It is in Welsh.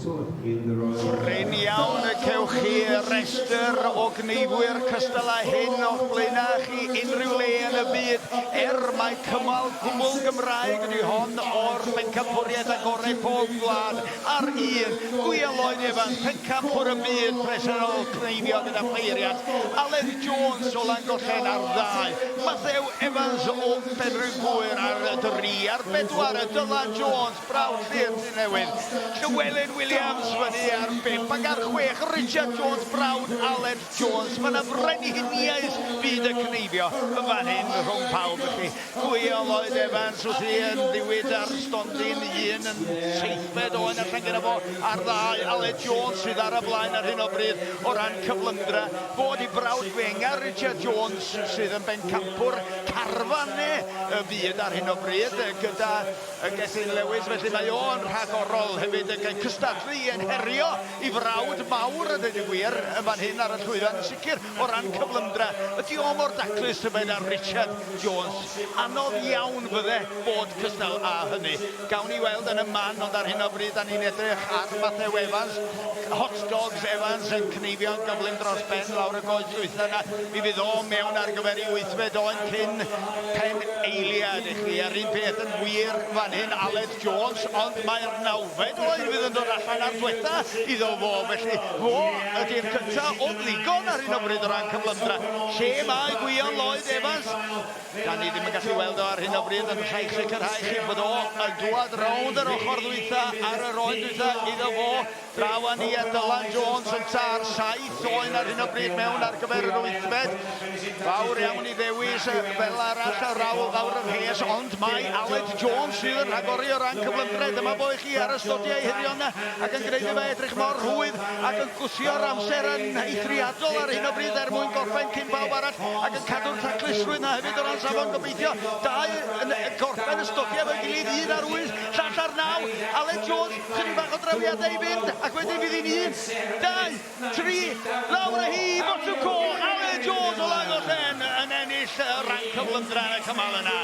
In the Royal Prin iawn y cewch chi restr o gneifwyr cystal â hyn o'ch blaenau chi unrhyw le yn y byd, er mai cymal gwbl Gymraeg ydy hon o'r Bencampwriaeth Agored pob gwlad ar un, Gwion Lloyd Evans, pencampwr y byd presennol cneifio gyda pheiriant, Aled Jones o Langollen ar ddau, Mathew Evans o Benrhyn Gŵyr ar dri, ar bedwar, Dylan Jones, Brawd Llŷr Tŷ Newydd, Llywelyn Williams fyny ar bump ac ar chwech, Richard Jones, brawd Aled Jones. Mae yna frenhiniaeth byd y cneifio yn fan hyn rhwng pawb felly. Gwion Lloyd Evans wrthi yn ddiwyd ar stondin un yn seithfed oen allan gyda fo ar ddau. Aled Jones sydd ar y blaen ar hyn o bryd o ran cyflymdra. Fo 'di brawd fenga Richard Jones sydd yn bencampwr carfan y byd ar hyn o bryd gyda Y Gethin Lewis, felly mae o yn rhagorol hefyd ac yn cystadlu yn herio i frawd mawr a dweud y gwir yn fan hyn ar y llwyfan yn sicr o ran cyflymdra. Ydy o mor daclus tybed â Richard Jones? Anodd iawn fydde bod cystal â hynny. Gawn ni weld yn y man ond ar hyn o bryd da ni'n edrych ar Mathew Evans, Hot Dogs Evans yn cneifio'n gyflym dros ben lawr y goes ddwytha yna. Mi fydd o mewn ar gyfer ei wythfed oen cyn pen eiliad i chi. A'r un peth yn wir fan hyn, Aled Jones, ond mae'r nawfed oen fydd yn dod allan ar dwetha iddo fo. Felly fo ydy'r cyntaf o ddigon ar hyn o bryd o ran cyflymdra. Lle mae Gwion Lloyd Evans? Da ni ddim yn gallu weld o ar hyn o bryd, ond rhaid sicrhau chi bod o yn dŵad rownd yr ochr ddwytha ar yr oen dwytha iddo fo. Draw â ni at Dylan Jones yn ar saith oen ar hyn o bryd mewn ar gyfer yr wythfed. Fawr iawn i ddewis fel arall ar rawl fawr yr rhes, ond mae Aled Jones sydd yn rhagori o ran cyflymdra. Dyma fo i chi ar y stodiau hirion 'na ac yn gwneud iddo fe edrych mor rhwydd ac yn gwthio'r amser yn eithriadol ar hyn o bryd er mwyn gorffen cyn pawb arall ac yn cadw'r taclusrwydd 'na hefyd o ran safon gobeithio. Dau yn gorffen y stodiau efo'i gilydd, un ar wyth, llall ar naw. Aled Jones Chydig bach o drawiadau i fynd, ac wedyn fydd hi'n un, dau, tri, lawr â hi i botwm coch, Aled Jones o Langollen yn ennill y ranc cyflymdra yn y cymal yna.